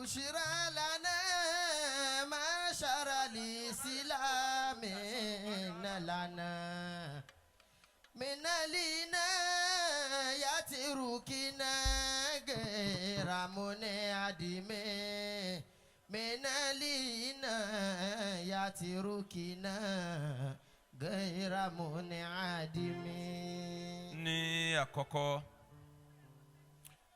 بشرى لنا معشر الإسلام لنا من لنا يتركنا غير منعدم من لنا يتركنا غير منعدم. Ní àkọ́kọ́,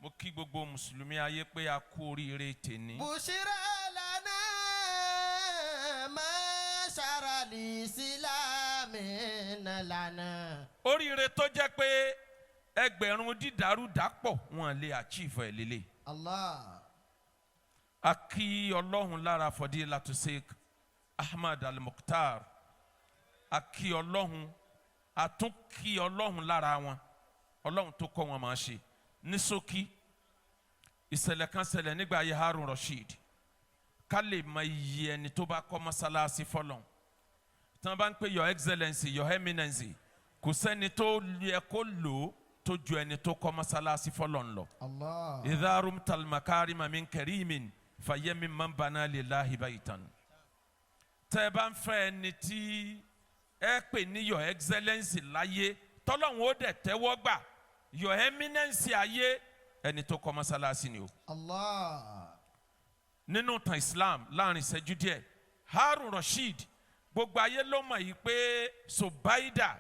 mo kí gbogbo mùsùlùmí ayé pé a kú oríire tèní. بشرى لنا معشر الإسلام لنا. Oríire tó jẹ́ pé ẹgbẹ̀rún dídàrúdàpọ̀ wọn lè achieve ẹ̀ lélẹ̀. Allah. A kí Ọlọ́run lára Fadilatu Sheikh Ahmad Al-Mukhtar. A kí Ọlọ́run, a tún kí Ọlọ́run lára wọn, Ọlọ́run tó kọ́ wọn máa ṣe. Ní ṣókí, ìṣẹ̀lẹ̀ kan ṣẹlẹ̀ nígbà ayé Harun Rasheed, ká lè mọ iye ẹni tó bá kọ́ mọ́sálásí fọlọ́n. Tí wọ́n bá ń pè "Your Excellency", "Your Eminency", kò sẹ́ni tó yẹ kó lò ó tó ju ẹni tó kọ́ mọ́sálásí fọlọ́n lọ. Allah. إذا رمت المكارم من كريم فيمن من بنى لله بيتا. Tẹ́ ẹ bá ń fẹ́ ẹni tí ẹ pè ní "Your Excellency" láyé, tọ́lọ́hún ó dẹ̀ tẹ́wọ́ gbà, "Your Eminence" ayé, ẹni tó kọ́ mọ́sálásí ni o. Allah. Nínú ìtàn Islam, láàrin ìṣẹ́jú díẹ̀, Harun Rasheed, gbogbo ayé ló mọ̀ yìí pé Sobaida,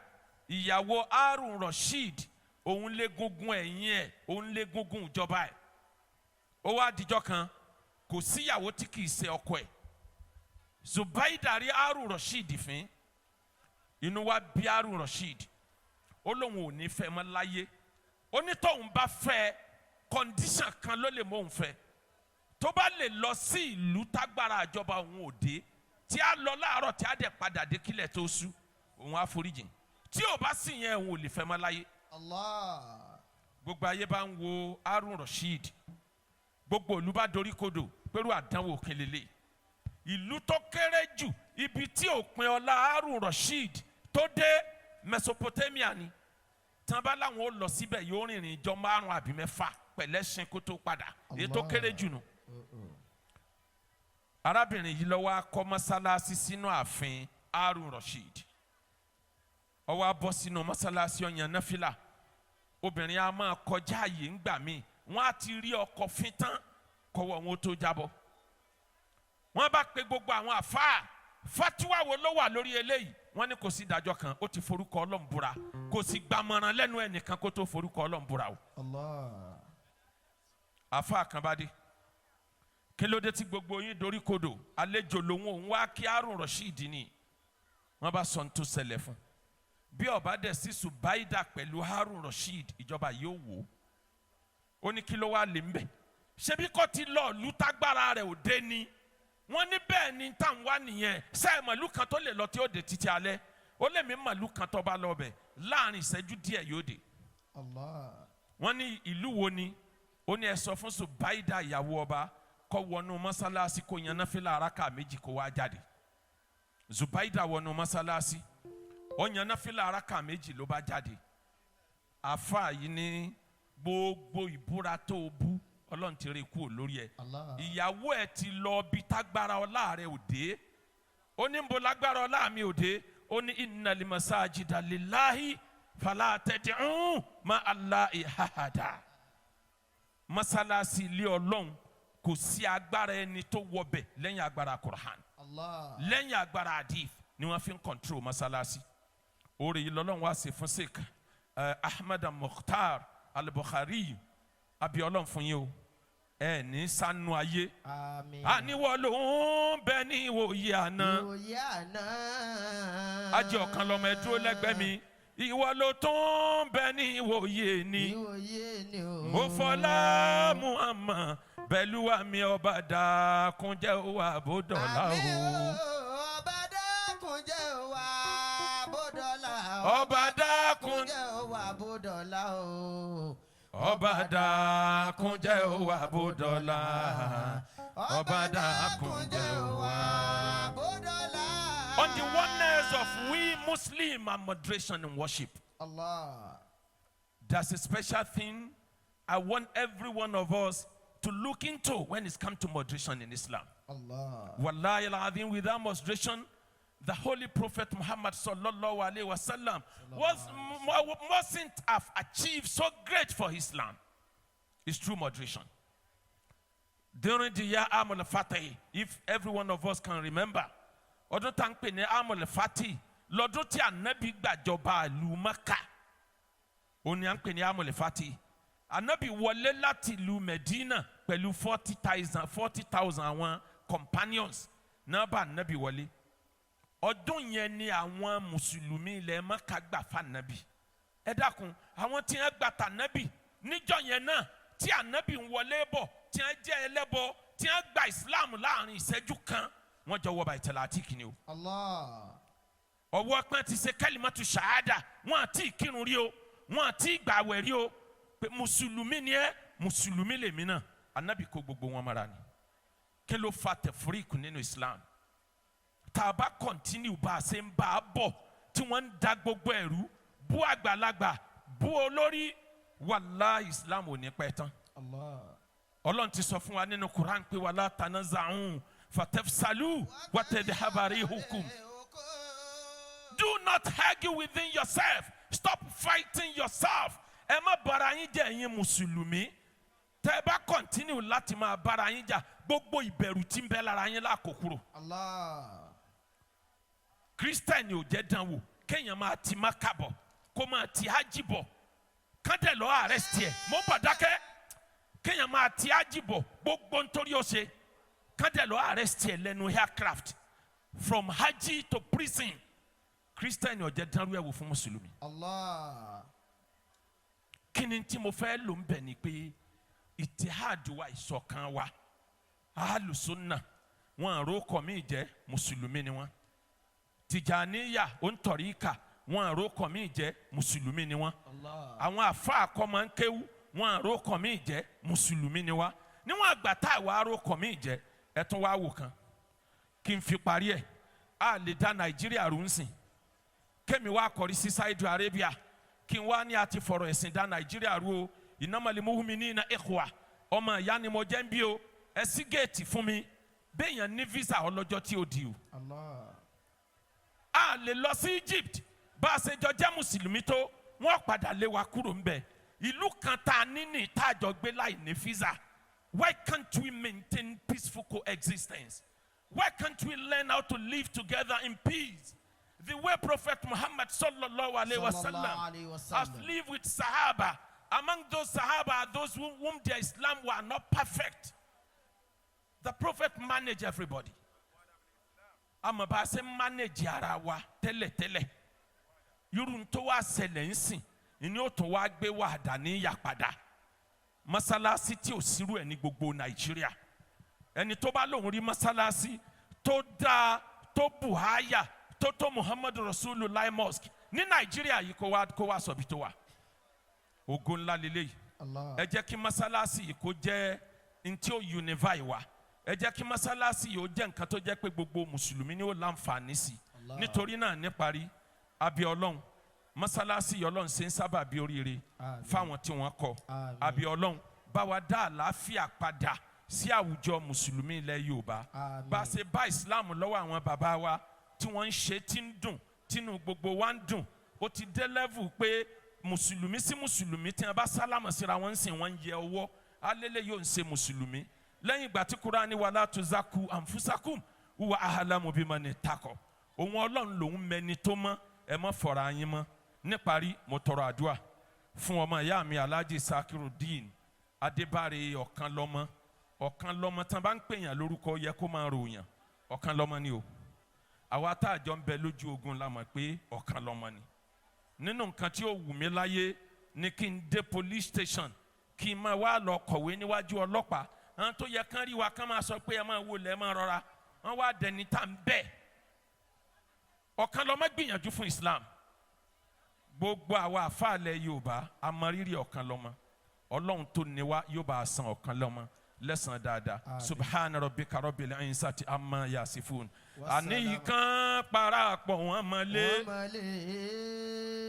ìyàwó Harun Rasheed, òun lé gungun ẹ̀yìn ẹ̀, òun lé gungun ìjọba ẹ̀. Ó wá dijọ́ kan, kò síyàwó tí kì í ṣe ọkọ ẹ̀. Zubaida rí Harun Rasheed fín, inú wa bí Harun Rasheed. Ó lóun ò ní fẹ́ mọ́ láyé. Ó ní tóun bá fẹ́, condition kan ló lè mọ òun fẹ́: tó bá lè lọ sí ìlú tágbára àjọba òun ò dé, tí a lọ láàárọ̀, tí a dẹ̀ padà dé kílẹ̀ tó ṣú, òun á foríjìn. Tí ò bá sì yẹn, òun ò lè fẹ́ mọ́ láyé. Allah. Gbogbo ayé bá ń wo Harun Rasheed, gbogbo ìlú bá dorí kodò pẹ̀lú àdánwò kelele. Ìlú tó kéré jù ibi tí òpin ọlá Harun Rasheed tó dé, Mesopotamia ni. Tí wọn bá láwọn ó lọ síbẹ̀, yóò rìnrìn ìjọ 5 àbí 6 pẹ̀lẹ́sìn kó tó padà. Èyí tó Allah. kéré jù nù. Arábìnrin yìí ló wá kọ́ mọ́sálásí sínú ààfin Harun Rasheed. Ó wá bọ́ sínú mọ́sálásí, ó yan náfìlà. Obìnrin á máa kọjá àyè ńgbà míì, wọ́n á ti rí ọkọ̀ fín tán kọ́wọ́ wọn ó tó jábọ́. Wọ́n bá pe gbogbo àwọn àfáà, fatiwa wo ló wà lórí eléyìí? Wọ́n ní kò sí ìdájọ́ kan, ó ti forúkọ Ọlọ́run búra. Kò sì gbàmọ̀ràn lẹ́nu ẹnìkan kó tó forúkọ Ọlọ́run búra o. Allah. Àfáà kan bá dé, kí ló dé tí gbogbo yín dorí kodò? Àlejò lòun, òun wá kí Harun Rasheed ni. Wọ́n bá sọ ní tó ṣẹlẹ̀ fún bí ọba dẹ̀ sí Subaida pẹ̀lú Harun Rasheed, ìjọba yóò wò ó. Ó ní kí ló wá lè ń bẹ̀? Ṣebí kò ti lọ ìlú tágbára rẹ̀ ò dé ni? Wọ́n ní bẹ́ẹ̀ ni, tá à ń wá nìyẹn. Sẹ́ẹ̀ màlúù kan tó lè lọ tí ó dé títí alẹ́? Ó lè mí màlúù kan tó bá lọ bẹ̀, láàrin ìṣẹ́jú díẹ̀ yóò dé. Allah. Wọ́n ní ìlú wo ni? Ó ní ẹ sọ fún Subaida, ìyàwó ọba, kó wọnú mọ́sálásí, kó yan náfìlà araka 2, kó wá jáde. Zubaida wọnú mọ́sálásí, ó yan náfìlà araka 2, ló bá jáde. Àáfàá yìí ní gbogbo ìbúra tó o bú, Ọlọ́run ti rí kúrò lórí ẹ̀. Allah. Ìyàwó ẹ̀ ti lọ bí tágbára ọlá rẹ̀ ò dé. Ó ní nbo lágbára ọlá mi ò dé? Ó ní إن المساجد لله فلا تدعوا مع الله أحدا. Mọ́sálásí ilé Ọlọ́run, kò sí agbára ẹni tó wọbẹ̀ lẹ́yìn agbára Qur'an, Allah. lẹ́yìn agbára hadith ni wọ́n fi ń control mọ́sálásí. Orí yìí lọ́lọ́run wá sí fún Sheikh Ahmed Mukhtar Al-Bukhari. Abi Ọlọ́run fún yín o, ẹ ní sanu ayé. Àmín. Àníwọ̀ ló ń bẹ ní ìwòye àná. Ìwòye àná. Ajé ọ̀kan lọ́mọ ẹ dúró lẹ́gbẹ̀ẹ́ mi. Ìwọ ló tún bẹ ní ìwòye ni. Ìwòye ni o. Mo fọlá Muhammad pẹ̀lú àmì, ọba dákúnjẹ́ wà bó dọ̀la o. Àmín o, ọba dákun jẹ́ wà bó dọ̀la o. Ọba dákun jẹ́ wà bó dọ̀la o. Ọba dákúnjẹ́ wà bó dọ̀la. Ọba dákúnjẹ́ wà. Bó dọ̀la. On the oneness of we Muslim and moderation in worship. Allah. There's a special thing I want every one of us to to look into when it comes to moderation in Islam. Allah. Wallahi al-azim, without moderation, the Holy Prophet Muhammad sallallahu alaihi wasallam mustn't have achieved so great for Islam. It's true moderation. During the year Amul Fatih, if every one of us can remember, ọdún tá ń pè ní Amul Fatih, lọ́dún tí Ànábì gbàjọba ìlú Mẹ́kà, òun ni à ń pè ní Amul Fatih. Ànábì wọlé láti ìlú Medina pẹ̀lú 40,000 àwọn companions náà bá Ànábì wọlé. Ọdún yẹn ni àwọn mùsùlùmí ilẹ̀ Mẹ́kà gbà fànábì. Ẹ dákun, àwọn tí wọ́n gbà tànábì níjọ́ yẹn náà tí Ànábì ń wọlé bọ̀, tí wọ́n jẹ́ ẹlẹ́bọ, tí wọ́n gba Islam láàrin ìṣẹ́jú kan, wọ́n jọ wọ Baitul Atiq ni o. Allah. Ọwọ́ pẹ́ ti ṣe kalimatu shahada, wọ́n àti ìkírun rí o, wọ́n àti ìgbàwẹ̀ rí o, pé mùsùlùmí ni ẹ́, mùsùlùmí lèmi náà. Ànábì kó gbogbo wọn mọ́ra ni. Kí ló fa tafriq nínú Islam? Tá a bá continue bá a ṣe ń bá a bọ̀, tí wọ́n ń da gbogbo ẹ̀rú bú àgbàlagbà, bú olórí, wàlá, Islam ò ní pẹ́ tán. Allah. Ọlọ́run ti sọ fún wa nínú Quran pé wala tanaza'u fatafshalu wa tadhhaba rihukum. Do not argue within yourself. Stop fighting yourself. Ẹ má bára yín jà, ẹ̀yin mùsùlùmí. Tẹ́ ẹ bá continue láti máa bára yín jà, gbogbo ìbẹ̀rù tí ń bẹ lára yín lákòókòrò. Allah. Kírísítẹ̀nì ò jẹ́ dán wò kéèyàn máa ti Mákà bọ̀, kó máa ti hajj bọ̀, kán dẹ̀ lọ́ arrest ẹ̀. Mo bọ̀ dákẹ́. Kéèyàn máa ti hajj bọ̀, gbogbo nítorí ó ṣe, kán dẹ̀ lọ́ arrest ẹ̀ lẹ́nu aircraft, from hajj to prison. Kírísítẹ̀nì ò jẹ́ dánrú ẹ̀ wò fún mùsùlùmí. Allah. Kí ni tí mo fẹ́ lò ń bẹ̀ ni pé ìtìhádù wa, ìṣọ̀kan wa, alùsùnà wọn àrókọ míì jẹ́, mùsùlùmí ni wọn. Tìjàníyà òǹtọ̀ríkà wọn àrókọ míì jẹ́, mùsùlùmí ni wọn. Allah. Àwọn àfa àkọ́mọ́nkéwú wọn àrókọ míì jẹ́, mùsùlùmí ni wá. Níwọ̀n àgbà tá àwa àrókọ míì jẹ́, ẹ tún wá wò kan kí n fi parí ẹ̀. A lè dá Nàìjíríà rú ń sìn, kémi wá kọrí sí Saudi Arabia, kí n wá ní a ti fọ̀rọ̀ ẹ̀sìn dá Nàìjíríà rú o. Innamal mu'minina ikhwa, ọmọ ìyá ni mo jẹ́ ń bí o, ẹ ṣí géètì fún mi. Béèyàn ní visa ọlọ́jọ́ tí ó di o. Allah. A lè lọ sí Egypt. Bá a ṣe jọ jẹ́ mùsùlùmí tó, wọ́n padà lé wa kúrò ńbẹ̀. Ìlú kan tá a ní ní tá a jọ gbé láì ní visa. Why can't we maintain peaceful coexistence? Why can't we learn how to live together in peace the way Prophet Muhammad sallallahu alaihi wasallam Sallallahu alayhi wa has sallam. lived with Sahaba? Among those Sahaba are those whom their Islam were not perfect. The Prophet managed everybody. Àmọ́ bá a ṣe ń manage ara wa tẹ́lẹ̀tẹ́lẹ̀, irú tó wá ṣẹlẹ̀ ń sìn ni ó tún wá gbé wàdà ní yàpadà. Mọ́sálásí tí ò sírú ẹ̀ ní gbogbo Nàìjíríà, ẹni tó bá lóun rí mọ́sálásí tó dáa, tó buhaya tó tó Muhammadu Rasulullah Mosque ní Nàìjíríà yìí, kó wá sọ̀bi tó wà. Ògo ńlá lélẹ́yìí. Allah. Ẹ jẹ́ kí mọ́sálásí yìí kó jẹ́ ntí ó unify wa. Ẹ jẹ́ kí mọ́sálásí yìí ó jẹ́ nǹkan tó jẹ́ pé gbogbo mùsùlùmí ni ó láǹfààní sí. Allah. Nítorí náà, níparí, àbí Ọlọ́run, mọ́sálásí yìí, Ọlọ́run ṣe ń sábà bí oríire Àmín. fáwọn tí wọ́n kọ́. Àmín. Àbí Ọlọ́run bá wa dá àlàáfíà padà sí àwùjọ mùsùlùmí ilẹ̀ Yorùbá. Àmín. Bá a ṣe bá Ìsìláàmù lọ́wọ́ àwọn bàbá wa tí wọ́n ń ṣe, tí ń dùn, tínú gbogbo wa ń dùn, ó ti dé level pé mùsùlùmí sí mùsùlùmí, tí wọ́n bá sálámà síra wọn ń sìn, wọ́n ń yẹ ọwọ́ alẹ́lẹ́ yóò ń ṣe mùsùlùmí. Lẹ́yìn ìgbà tí Kúránì wala tuzaku anfusakum huwa a'lamu bimani ittaqa, òun Ọlọ́run lòún mẹni tó mọ́. Ẹ mọ́ fọ̀rọ̀ ayín mọ́. Níparí, mo tọrọ àdúrà fún ọmọ ìyá mi, Alhaji Sakirudeen Adébáre ọ̀kan lọ́mọ. Ọ̀kan lọ́mọ tán bá ń pèèyàn lórúkọ yẹ kó máa ròyàn. Ọ̀kan lọ́mọ ni o. Àwa tá a jọ ń bẹ lójú ogun la mọ̀ pé ọ̀kan lọ́mọ ni. Nínú nǹkan tí ó wù mí láyé ni kí n dé police station, kí n máa wá lọ kọ̀wé níwájú ọlọ́pàá. Àwọn tó yẹ kán rí wa kán máa sọ pé ẹ máa wọlé, ẹ máa rọra, wọ́n wá dẹni tá ń bẹ̀. Ọ̀kan lọ́mọ gbìyànjú fún Islam. Gbogbo àwa àfàlẹ̀ Yorùbá amọ̀rírì ọ̀kan lọ́mọ. Ọlọ́run tó ní wa yóò bá a san ọ̀kan lọ́mọ lẹ́sàn dáadáa. Àmín. Subhana rabbika rabbil izzati amma yasifun. Wassalam. Àní kan parapọ̀ wọn mọ́lé. Wọ́n máa lé.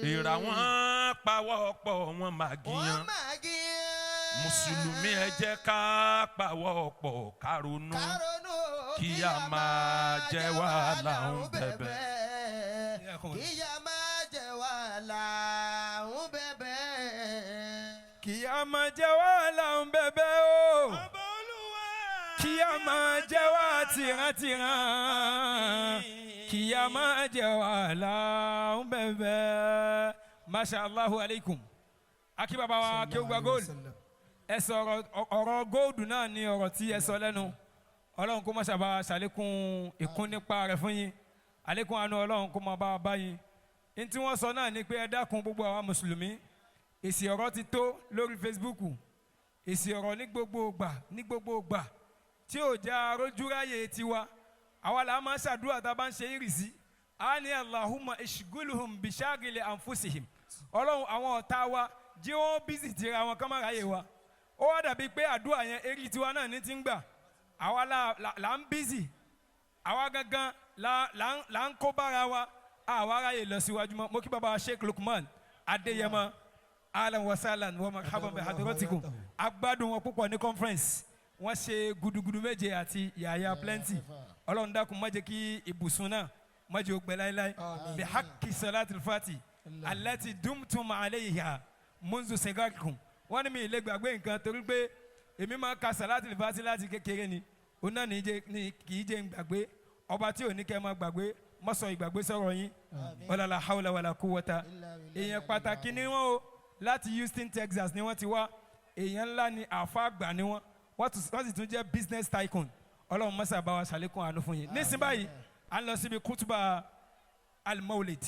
Ìrà wọn pawọ́pọ̀ wọn máa Wọ́n gíyan. máa gíyan. Mùsùlùmí, ẹ jẹ́ ká pawọ́ pọ̀, ká ronú, Ká ronú, kíyà máa jẹ wá là ń bẹ̀bẹ̀. Kíyà máa jẹ wá là ń bẹ̀bẹ̀. Kí a máa jẹ́ wá là ń bẹ̀bẹ̀ o. Kí a máa jẹ́ wá tìrántìrán. Kí a máa jẹ́ wá là ń bẹ̀bẹ̀. Masha Allahu aleikum. Akí bàbá wa Akéwùgbà Gold. Ẹ sọ̀rọ̀, ọ̀rọ̀ gold náà ni ọ̀rọ̀ tí ẹ sọ lẹ́nu. Ọlọ́run kó má ṣàbà ṣàlékún ìkún nípa rẹ̀ fún yín. Àlékún àánú Ọlọ́run kó máa bá wa bá yín. Ní tí wọ́n sọ náà ni pé, ẹ dákun, gbogbo àwa mùsùlùmí, èsì ọ̀rọ̀ ti tó lórí Facebook, èsì ọ̀rọ̀ ní gbogbo ìgbà, ní gbogbo ìgbà tí ò já arójúráyè tiwa. Àwa là máa ń ṣàdúrà tá a bá ń ṣe ìrìsí, a ní "Allahumma ishgulhum bishagili anfusihim". Ọlọ́run, àwọn ọ̀tá wa, jí wọ́n busy tira wọn, kán má ráyè wa. Ó wá dàbí pé àdúrà yẹn, eré tiwa náà ní ti ń gbà. Àwa là ń busy, àwa gangan là ń kó bára wa, àwa ráyè lọ síwájú mọ́. Mo kí baba Sheikh Lukman Adéyẹmọ, ahlan wa sahlan wa marhaban bi hadratikum. Agbádùn wọn púpọ̀ ní conference. Wọ́n ṣe gudugudu méje àti yàyà plenty. Ọlọ́run dákun, má jẹ́ kí ibùsùn náà má jẹ́ ó gbẹ láéláé. Bi haqqi salatul fati allati dumtum alayha munzu sigarikum. Wọ́n ní mi lè gbàgbé nǹkan torí pé èmi máa ka salatul fati láti kékeré ni. Òun náà ní kì í jẹ́ ń gbàgbé. Ọba tí ò ní kẹ́ máa gbàgbé, má sọ ìgbàgbé sọ̀rọ̀ yín. Wala hawla wala quwwata. Èèyàn pàtàkì ni wọ́n o. Láti Houston, Texas ni wọ́n ti wá. Èèyàn ńlá ni, àfa àgbà ni wọ́n. Wọ́n sì tún jẹ́ business tycoon. Ọlọ́run mọ́sá bá wa ṣàlékún àánú fún yín. Nísìnyí báyìí, à ń lọ síbi kútùbà al-Mawlid.